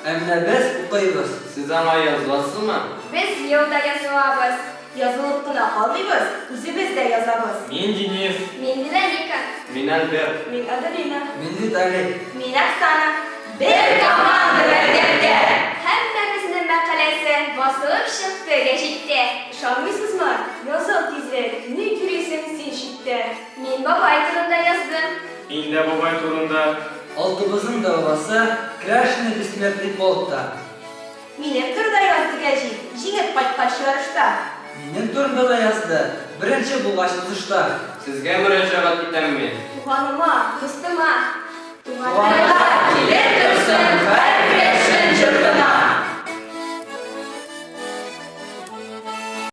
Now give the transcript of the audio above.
Ә менә без укыйбыз. Сез аңа языласызмы? Без ел да язылабыз. Язылып кына калмыйбыз, үзебез дә язабыз. Мин Денис. Мин Вероника. Мин Альберт. Мин Аделина. Мин Виталий. Мин Оксана. Бер команда мәктәптә! Һәммәбезнең мәкаләсе басылып чыкты гәҗиттә. Ышанмыйсызмы? Языл тизрәк, ник йөрисең син читтә? Мин бабай турында яздым. Мин дә бабай турында. Алтыбызның да бабасы Кряшены бессмертный полк та. Минем турыда язды гәҗит, җиңеп кайткач ярышта. Минем турында да язды, беренче булгач узышта. Сезгә мөрәҗәгать итәм мин. Туганыма, Дустыма. Туганнарга килеп торсын һәр керәшен җортына.